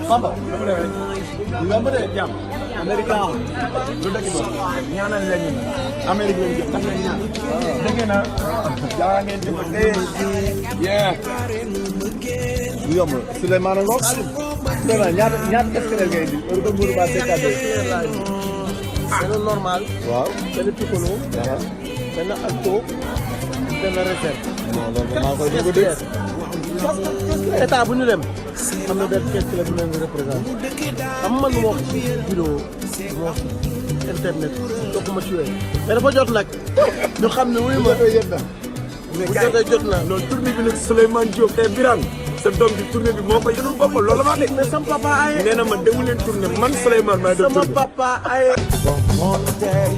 Bamba yomb de jàmm Amérique lu dëkk ba ñaanal leen ñu Amérique lañ jëm ndax ñaan dëgg na jaa ngeen jëf yeah bu yomb Souleymane Ngom Souleymane ñaata escalier ngay indi heure bu ba décadé c'est normal waaw c'est le piccolo c'est le alto c'est le réserve non loolu maa koy dégg de état bu ñu dem am na benn kees la bu leen représenté am man moo wax ci vidéo moo wax internet doxuma ci wéy mais dafa jot nag ñu xam ne wuyu ma bu jotee jot na loolu tournée bi nag Souleymane Diop te Birane sa doom bi tournée bi moo ko yënul boppam loolu maa dégg mais sama papa aye nee na ma demu leen tournée man Souleymane maa dem sama papa aye bon mon tey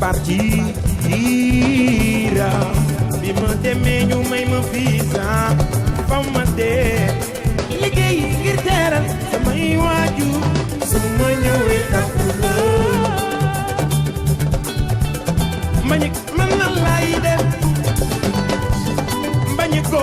partira bi ma demee ñu may ma visa fa ma dee liggéey ngir teeral samay waajur su ma ñëwee takkuloo Mbagnick man na lay def Mbagnick ko